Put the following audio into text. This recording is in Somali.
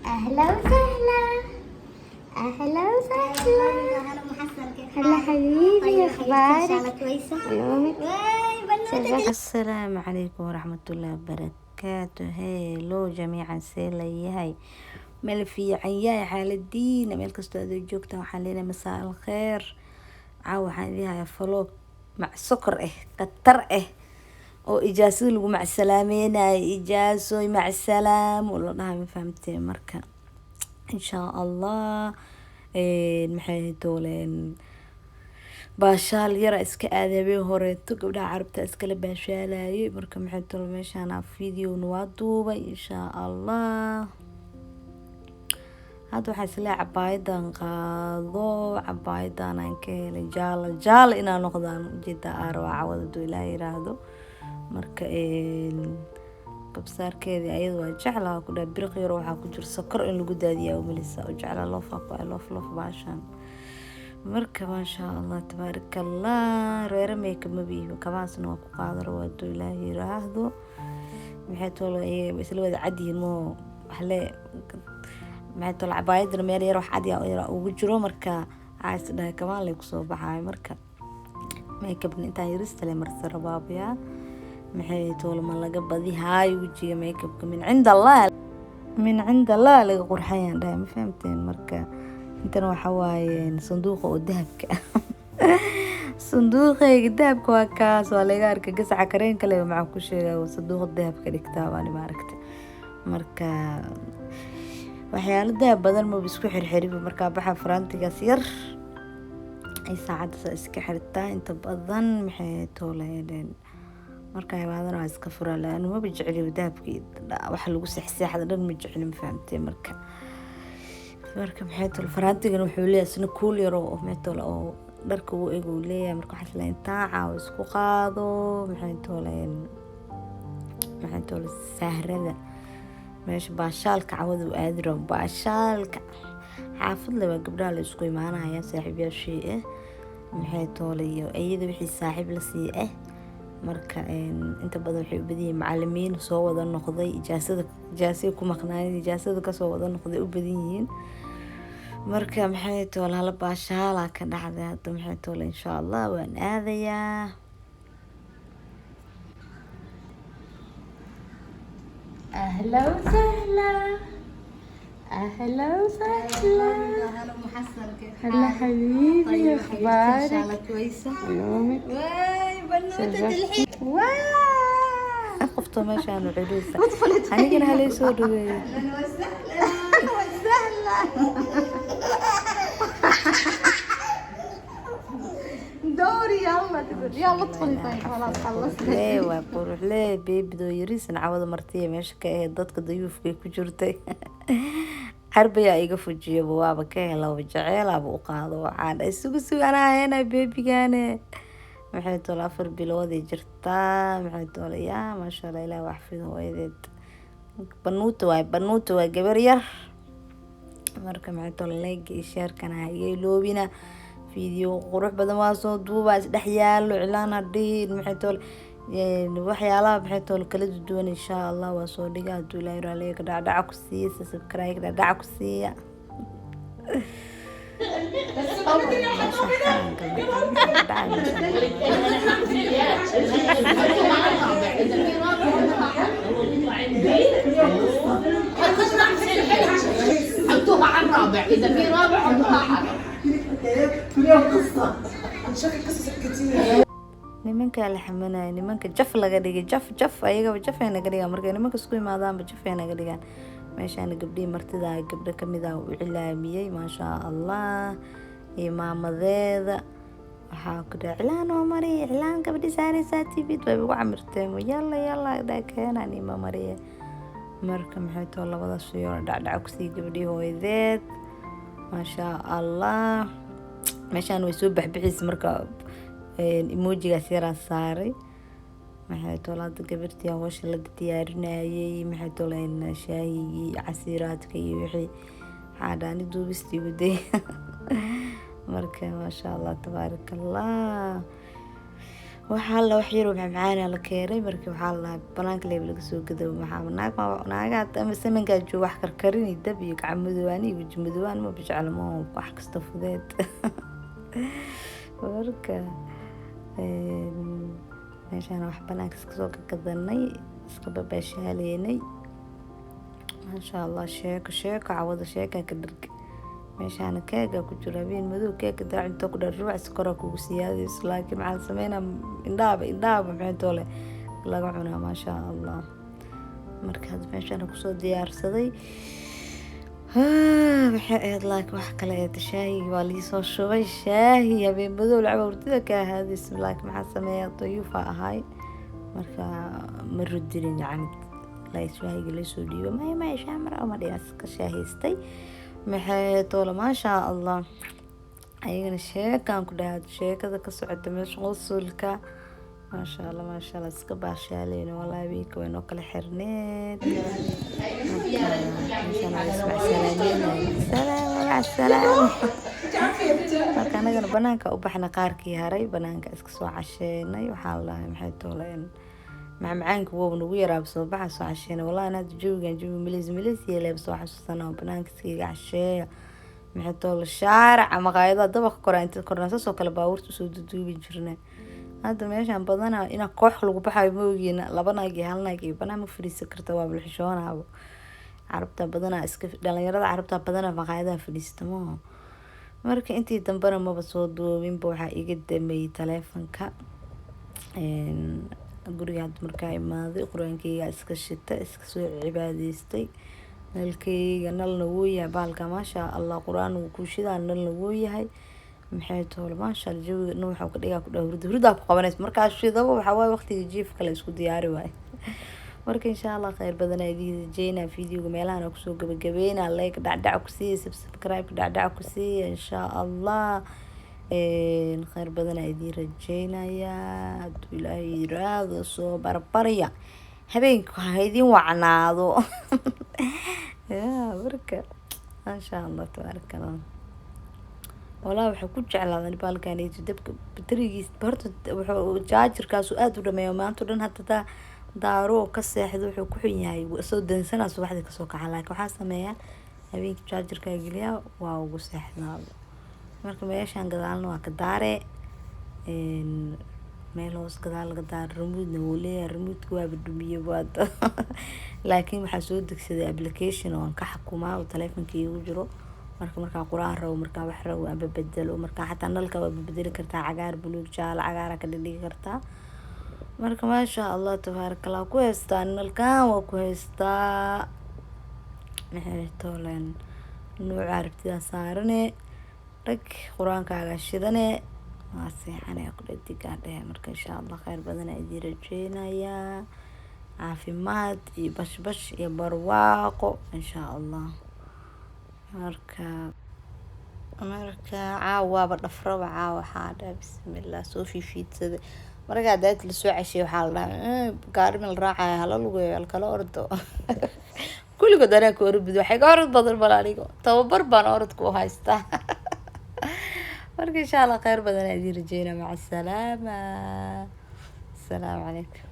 أهلا وسهلا، أهلا وسهلا. هلا محسن، كيف هلا حالك؟ حبيبي. طيبة حبيبتي، إن شاء أخبارك؟ الله كويسة. علومك؟ واي بنوتة. Asalaamu calaykum waraxmatullaahi wabarakaatu. Hello jamiican, see la yahay? Meel fiican yahay xaaladiina? Meel kastoo aad joogtaan waxaan leenahay masaa alkheer. Caawa waxaan idiin hayaa vlog mac sokor ah, khatar ah, oo ijaasada lagu macsalaameynaayo, ijaasoy macsalaam oo la dhahay, ma fahamteen? Marka insha Allah maxay dooleen, baashaal yara iska aaday habeen horeeto, gabdhaha Carabta iskala baashaalayay. Marka maxay tolo, meeshaan videona waa duubay insha Allah. Hadda waxaa isleeyahay cabaayadan qaado, cabaayadan aan ka helay, jaala jaala inaa noqdaan ujeedaa aa rabaa cawada haduu Ilaah yiraahdo. Marka kabsaarkeedii ayada waa jeclaa ku dhaha, biriq yar waxaa ku jiro sokor in lagu daadiyaa umalisa oo jeclaa, love ku love love baashaan. Marka maasha Allah, tabaaraka Allah, reere makeup mabiibo, kabahaasna waa ku qaada rabaa haduu Ilaah yiraahdo. Maxay tolo, isla wada cadyihiin moo waxle. Maxay tolo, cabaayadana meel yar wax cad yar ugu jiro. Marka waxaa is dhahay kamaan lay kusoo baxaay. Marka makeupna intaan yarista le marsa rabaabayaa. Maxay tolo, ma laga badihaayo wejiga makeupka, min cind Allah, min cind Allah laga qurxayaan dhahay, ma fahamteen? Marka intan waxa waaye sanduuqa oo dahabka ah, sanduuqayga dahabka waa kaas, waa laga arkay gasaca kareen kale. Maxaa ku sheegaa, sanduuqa dahabka dhigtaa baan maaragtay. Marka waxyaalo dahab badan maba isku xirxiriba. Markaa baxa farantigaas yar ay saacaddaas iska xirtaa inta badan. Maxay tooleen, markaa imaadana waa iska furaa laanu maba jecli dahabka, wax lagu seexseexda dhan ma jecli, ma fahamtee? Marka maxay tole, faraantigan wuxuu leeyahay isna kuul yar oo maxay tole oo dharka uu eg uu leeyahay. Marka waxaa isla intaa caawa isku qaado. Maxay tole, maxay tole, sahrada meesha baashaalka cawada uu aadi rabo, baashaalka xaafad le waa, gabdhaha la isku imaanaya, saaxiibyaashii ah, maxay toole, iyo iyada wixii saaxiib la sii ah. Marka inta badan waxay u badan yihiin macalimiin soo wada noqday ijaasada, ijaasay ku maqnaayeen, ijaasada kasoo wada noqday u badan yihiin. Marka maxay toole, hala baashaala ka dhacday hadda. Maxay toole, insha Allah waan aadayaa. أهلا وسهلا، أهلا وسهلا. هلا محسن، كيف هلا حالك؟ حبيبي. طيبة حبيبتي، إن شاء أخبارك؟ الله كويسة. علومك؟ واي بنوتة الحين. Qofta meeshaan u culusa anigana halay soo dhaweeyo. أهلا وسهلا وسهلا. دوري، يلا تقول يلا ادخلي. طيب خلاص خلصنا. Lee waa quruxlee beebidoo yariisan cawada martiya meesha ka ahayd, dadka dayuufkay ku jirtay. Carbayaa iga fujiyaba, waaba ka helaba, jeceelaaba u qaado. Waxaan dhahay sugu sug, anaa heena beebigaane. Maxay tole, 4 bilooday jirtaa. Maxay tole, yaa maasha Allah, Ilaah wax fido hooyadeed. Banuuta waay, banuuta waa gabar yar. Marka maxay tole, like iyo sharekana ha iga iloobina. Video qurux badan waa soo duubaa, isdhex yaalo cilaan hadhihin. Maxay tole, waxyaalaha maxay tole kala duwan insha Allah waa soo dhiga hadduu Ilaahay raaliga ka dhacdhaca ku siiya, subscribe dhacdhaca ku siiya. Meesha xaan galnay, dhacay meesha. حطوها على الرابع، اذا في رابع حطوها على Nimankaa la xamanaya, nimanka jaf laga dhigay, jaf jaf, ayagaba jafay naga dhigaan. Markay nimanka isku imaadaanba jafay naga dhigaan. Meeshaana gabdhihii martida gabdho kamid ah u cilaamiyey, maasha Allah, iyo maamadeeda. Waxaa ku dhaha cilaan oo mariya, cilaan gabadhi saaraysaa tibid way ugu camirteen, yalla yalla dhaa keenaan ima mariya. Marka maxay too, labadaas yoo dhacdhaca kusii gabadhii hooyadeed, maasha Allah. Meeshaan way soo baxbixiysa. Marka emojigaas yaraan saaray. Maxay tole, hadda gabartii hawsha la diyaarinayay, maxay tole, shaahigii, casiiraadka iyo wixii xaadhaani duubistii guday. Marka maasha Allah, tabaaraka Allah. Waxaa la wax yaroo macmacaana la keenay. Markii waxaa la banaanka leeb laga soo gado, maxaa naag naaga ama samankaa jooga wax karkarin iyo dab iyo gacan madowaan iyo weji madowaan ma jecla, ma wax kasta fudeed. Marka meeshaan wax banaanka iska soo gagadanay, iska babaashaaleynay, maasha Allah. Sheeko sheeko cawada sheeka ka dharga. Meeshaana keega ku jiro, habeen madow keega daa cunto ku dhar ruuc sokoraa kugu siyaadayso, laakiin maxaa la sameynaa? Indhahaba indhahaba maxay toole laga cunaa, maasha Allah. Marka hadda meeshaan kusoo diyaarsaday waxay ahayd, laakiin wax kale eed shaahigi waa liisoo shubay. Shaahi habeen madow lacaba hurdida ka ahaadayso, laakiin maxaa sameeyaa? Dayuufa ahay, marka ma rudinin. Yacni shaahigi lasoo dhiibo, maya maya, shaah mara ma dhihin, iska shaahaystay. Maxay toole, maasha Allah. Ayagana sheekaan ku dhahaad, sheekada ka socota meesha, qosulka, maasha Allah, maasha Allah. Iska baashaaleyna walaa, habeenka way noo kala xirneed. Meeshaan waa ismacsalaameyna, salaam. Marka anagana banaanka u baxna, qaarkii haray banaanka iska soo casheenay. Waxaa la dhahay maxay tooleen, macmacaanka wow nagu yaraaba, soo baxa, soo casheena. Wallahi ana hadda jawigan jawi milis milis yeeleeba soo xasuusana oo banaanka iskaga casheeya. Maxay toole, shaarica maqaayadaha dabaqa koraa inta kornaa, saasoo kale baabuurta usoo duduubi jirnay. Hadda meeshaan badanaa inaa koox lagu baxayo ma ogiina, laba naag iyo hal naag iyo banaan ma fadhiisan karta, waa bulxishoonaaba. Carabta badanaa iska dhalinyarada carabta badanaa maqaayadaha fadhiista maaha. Marka intii dambena maba soo duubinba, waxaa iga dameeyay taleefanka. Guriga hadda markaa imaaday, qur-aankeyga iska shita, iska soo cibaadeystay. Nalkeyga nalna wuu yahay bahalka, maasha Allah. Qur-aan wuu ku shidaa, nalna wuu yahay. Maxay toole, maasha Allah, jawiga dhan waxuu ka dhigaa ku dhaha hurda hurdaa ku qabanaysa. Markaa shidaba waxaa waaye waqtiga jiifka la isku diyaari waaye. Marka insha Allah khayr badan aa idiin rajeynaa. Videoga meelahan kusoo gabagabeynaa. Like dhacdhac ku siiya, subscribe dhacdhac ku siiya, insha Allah khayr badan aa idiin rajeynayaa. Hadduu Ilaahay yiraahdo, soo barbarya, habeenka ha idin wacnaado ya. Marka maasha Allah, tabaaraka Allah. Walaa waxaa ku jeclaadan baalkaneyto dabka baterigiis horta wuxuu jaajarkaasu aada u dhameeya maanta o dhan. Hadda daa daaro oo ka seexdo, wuxuu ku xun yahay soo dansanaa, subaxdii kasoo kaca. Laakiin waxaa sameeyaa habeenkii jaajarkaa geliyaa, waa ugu seexdaa. Marka meeshaan gadaalna waa ka daare, meel hoos gadaal laga daaro. Remote-na wuu leeyahay, remote-ka waaba dhumiye waada, laakiin waxaa soo degsaday application oo aan ka xukumaa oo taleefanka iigu jiro. Marka markaa qur-aan rabo, markaa wax rabo aba bedelo, markaa xataa nalka waa bedeli kartaa, cagaar, buluug, jaalo, cagaara ka dhigdhigi kartaa. Marka maasha Allah, tabaaraka Allah, ku haystaa nalkan, waa ku haystaa. Maxay tooleen, nuuca aragtidaa saarane, rag qur-aankaaga shidane, waa seexanaya ku dhadigaa dhehe. Marka insha Allah khayr badan aa idiin rajeynayaa, caafimaad iyo bashbash iyo barwaaqo insha Allah. Marka caawa waaba dhafraba. Caawa waxaa dhaha bismillah, soo fiifiidsada. Markaa daad lasoo ceshiyo, waxaa la dhahaa gaari ma la raacaya, hala lugeeyo, halkala ordo. Kulligood anaa ka orod, waxay ka orod badan bal anigo tababar baan orodka u haystaa. Marka insha Allah khayr badan aa idiin rajeynaa. Maca asalaama, asalaamu calaykum.